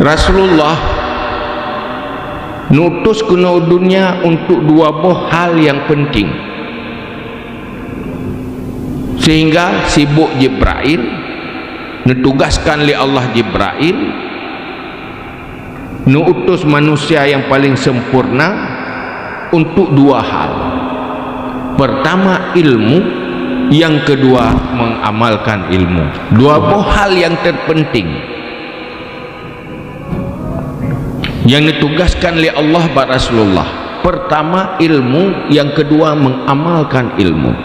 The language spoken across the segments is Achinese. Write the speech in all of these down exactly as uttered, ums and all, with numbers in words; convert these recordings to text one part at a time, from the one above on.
Rasulullah neutus keunoe dunia untuk dua boh hal nyang penting. Sehingga sibuk Jibrail, neutugaskan lé Allah Jibrail, neutus manusia nyang paling sempurna untuk dua hal. Pertama ilmu, yang kedua mengamalkan ilmu. Dua boh hal yang terpenting yang ditugaskan lé Allah bak Rasulullah. Pertama ilmu, yang kedua mengamalkan ilmu.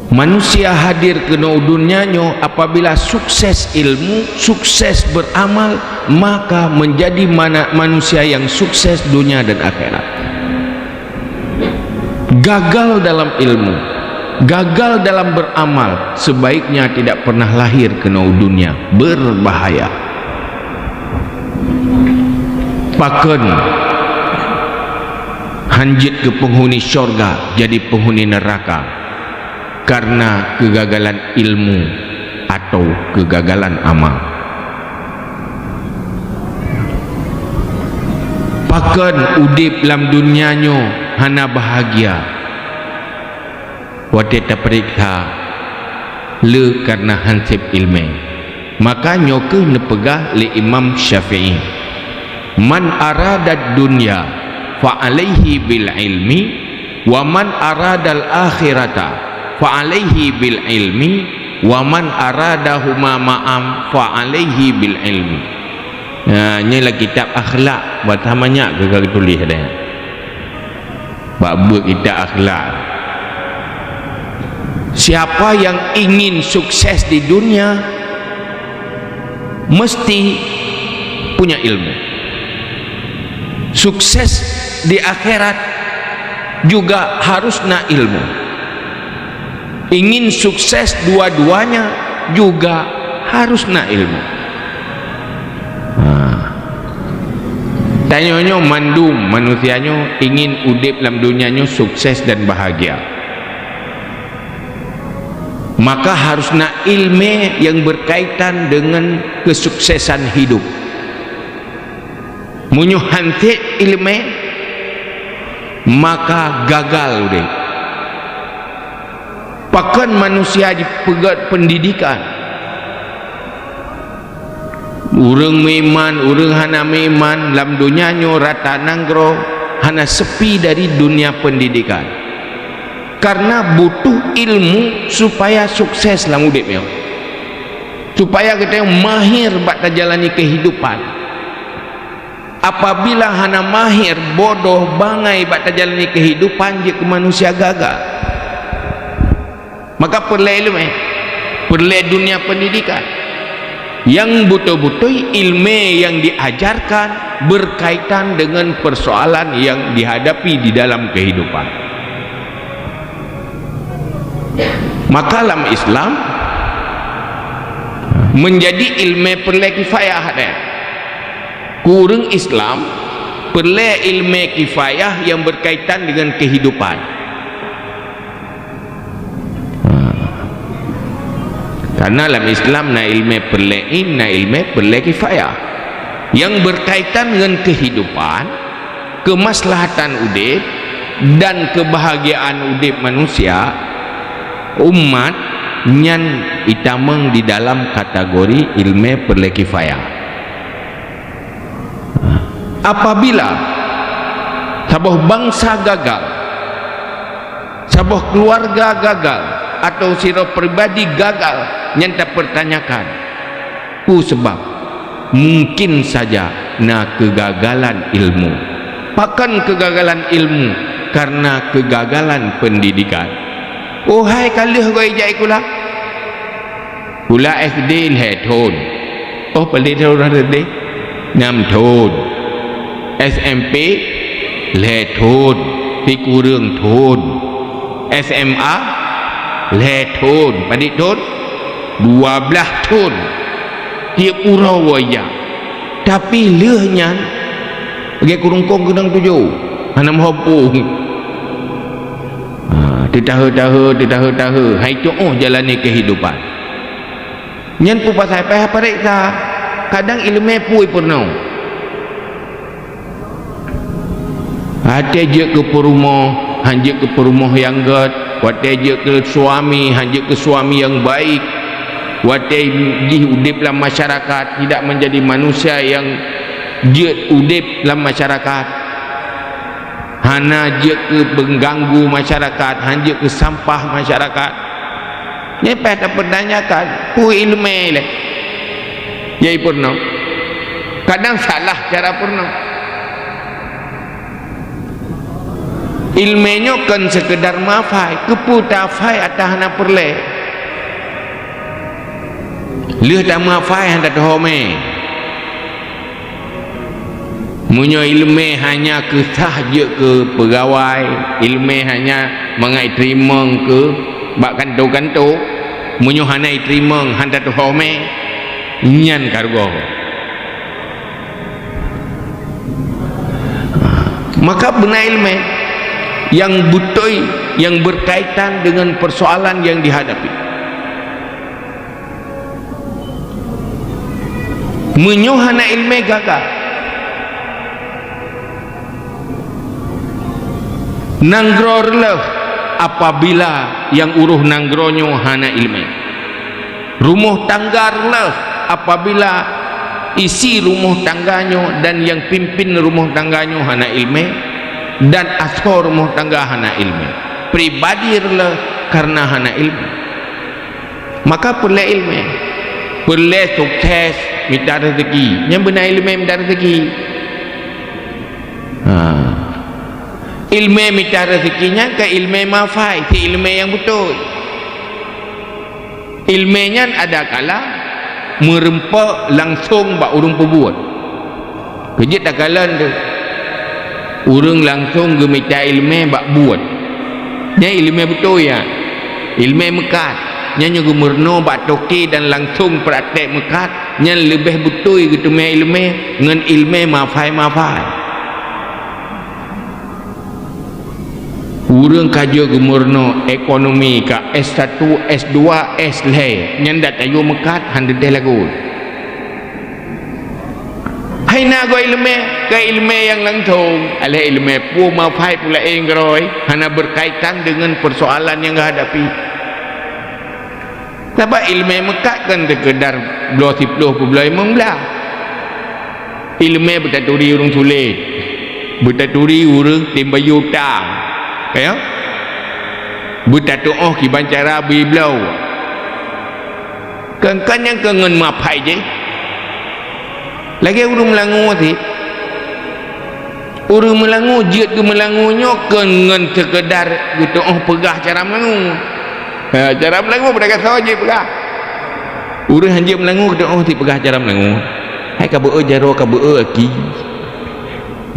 Manusia hadir keunoe dunia nyoe apabila sukses ilmu, sukses beramal, maka menjadi mana-, manusia yang sukses dunia dan akhirat. Gagal dalam ilmu, gagal dalam beramal, sebaiknya tidak pernah lahir keunoe dunia, berbahaya. Pakon hanjeuet keu penghuni syurga jadi penghuni neraka karena kegagalan ilmu atau kegagalan amal? Pakon udeb lam dunia nyoe hana bahagia watée tapeuriksa le karena hanseb iéleumé? Maka nyoe kheueh neupeugah lé Imam Syafi'i, "Man aradad dunya fa alaihi bil ilmi, wa man aradal akhirata fa alaihi bil ilmi, wa man aradahuma ma'an fa alaihi bil ilmi." Ha, nyoe lam kitab akhlak, bah that manyak keu ka geutuléh deh. Bak buet kitab akhlak. Siapa yang ingin sukses di dunia, mesti punya ilmu. Sukses di akhirat juga harus na ilmu. Ingin sukses dua-duanya juga harus na ilmu. Ha. Tanyoe nyoe mandum manusia nyoe ingin udeb lam dunia nyoe sukses dan bahagia. Maka harus na iéleumé yang berkaitan dengan kesuksesan hidup. Meunyoe hanseb iéleumé, maka gagal udeb. Pakon manusia jipeugét pendidikan? Ureuëng meuiman, ureuëng hana meuiman, lam donya nyoe rata nanggroe hana seupi dari dunia pendidikan. Karena butuh ilmu supaya sukses lam udeb nyoe. Supaya geutanyoe mahir bak tajalani kehidupan. Apabila hana mahir, bodoh, bangai bak tajalani kehidupan, jeuet keu manusia gagal. Maka peureulée iéleumé, peureulée dunia pendidikan. Yang beutôi-beutôi iéleumé yang diajarkan berkaitan dengan persoalan yang dihadapi di dalam kehidupan. Maka lam Islam menjadi iéleumé peureulée kifayah deh. Keu ureuëng Islam peureulée iéleumé kifayah yang berkaitan dengan kehidupan. Ha. Karena lam Islam na iéleumé peureulée ain, na iéleumé peureulée kifayah. Yang berkaitan dengan kehidupan, kemaslahatan udeb dan kebahagiaan udeb manusia, umat, nyan itamong di dalam kategori iéleumé peureulée kifayah. Apabila saboh bansa gagal, saboh keluarga gagal, atau sidroe pribadi gagal, nyan tapertanyakan. Peue sabab? Mungkin saja na keugagalan ilmu. Pakon keugagalan ilmu? Karena keugagalan pendidikan. Oh hai, ka lheueh goe ijak sikula. Sikula S D lhée thon. Oh, padit thon ureuëng S D? Nam thon. S M P lhée thon, sikureueng thon. S M A lhée thon, padit thon? Dua blaih thon. Tieb uroe woe jak. Tapi lheueh nyan, lagée kurungkong keunong tujoh, hana meuhom pung. Ha, teutahe-tahe, teutahe-tahe, hai tuoh jalani kehidupan. Nyan peue pasai payah pareksa. Kadang iéleumé pui peurunoe. Watée jeuet keu peurumoh, han jeuet keu peurumoh nyang gét. Watée jeuet keu suami, han jeuet keu suami nyang baik. Watée jih udeb lam masyarakat, tidak menjadi manusia nyang jeuet udeb lam masyarakat. Hana jeuet keu peungganggu masyarakat, han jeuet keu sampah masyarakat. Nyan payah tapeutanyakan, peue iéleumé lé. Jai peurunoe. Kadang salah cara peurunoe. Iéleumé nyoe kon seukeudar meuhafai, keupeue tahafai ata hana peureulée. Lheueh tameuhafai han tatuho mé. Meunyoe iéleumé hanya keu sah jeuet keu peugawai, iéleumé hanya mangat iteurimong keu bak kantô-kantô, meunyoe hana iteurimong han tatuho mé, nyan ka rugoe. Maka beuna iéleumé nyang beutôi, nyang berkaitan dengan persoalan yang dihadapi. Meunyoe hana iéleumé gaga, nanggroe reuloh apabila nyang urôh nanggroe nyoe hana iéleumé. Rumoh tangga reuloh apabila isi rumoh tangga nyoe dan nyang pimpin rumoh tangga nyoe hana iéleumé, dan asoe rumoh tangga hana iéleumé. Pribadi reuloh kareuna hana iéleumé. Maka peureulée iéleumé. Peureulée sukses mita reuzeki. Nyan beuna iéleumé mita reuzeki. Ha. Iéleumé mita reuzeki nyan kon iéleumé meuhafai, si iéleumé nyang beutôi. Iéleumé nyan ada kala meureumpok langsong bak ureuëng peubuet. Keujeuet takalon teuh, ureuëng langsong geumita iéleumé bak buet. Nyan iéleumé beutôi nyan. Iéleumé meukat. Nyan nyoe geumeurunoe bak toke dan langsong praktek meukat, nyan leubeh beutôi geuteumé iéleumé ngon iéleumé meuhafai-meuhafai. Ureuëng ka jeuet geumeurunoe ekonomi ka S satu, S dua, S lhée, nyan dak tayue meukat han teuntée lagot. Hai na goe iéleumé, keu iéleumé nyang langsong, aléh iéleumé peue meuhafai peue laén keudroe, hana berkaitan dengan persoalan nyang geuhadapi. Sabab iéleumé meukat kon seukeudar bloe siplôh peubloe limong blah. Iéleumé beutaturi ureuëng sulet, beutaturi ureuëng tem bayeue utang, ka nyo? Beutateuoh kiban cara bri bloe. Kon-kon nyang kon ngon meuhafai jih. Lagée ureuëng meulangue sit. Ureuëng meulangue jeuet keu meulangue nyoe kon ngon seukeudar geuteuoh peugah cara meulangue. Ha, cara meulangue beudagang soe jeuet peugah. Ureuëng han jeuet meulangue geuteuoh sit peugah cara meulangue. Hai ka beu-eu jaroe, ka beu-eu aki.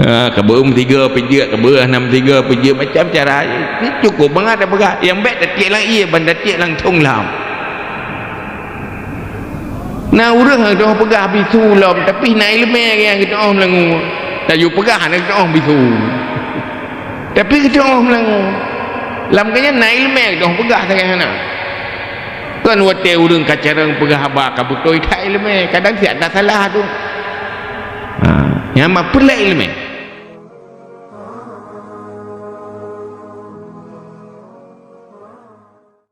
Ha, ka beu-eu meusigoe peujeuet, ka beu-eu hana meusigoe peujeuet, macam cara. Nyan cukôp mangat tapeugah. Nyang bék tatiek lam ié ban tatiek langsong lam. Na ureuëng hana teuoh peugah bisu lom, tapi na iéleumé nyang geuteuoh meulangue. Tayue peugah hana geuteuoh bisu. Tapi geuteuoh meulangue. Lam keu nyan na iéleumé geuteuoh peugah sagai hana. Kon watée ureuëng ka carông peugah haba ka beutôi that iéleumé, kadang siat tasalah tu. Ha, nyan ma peureulée iéleumé.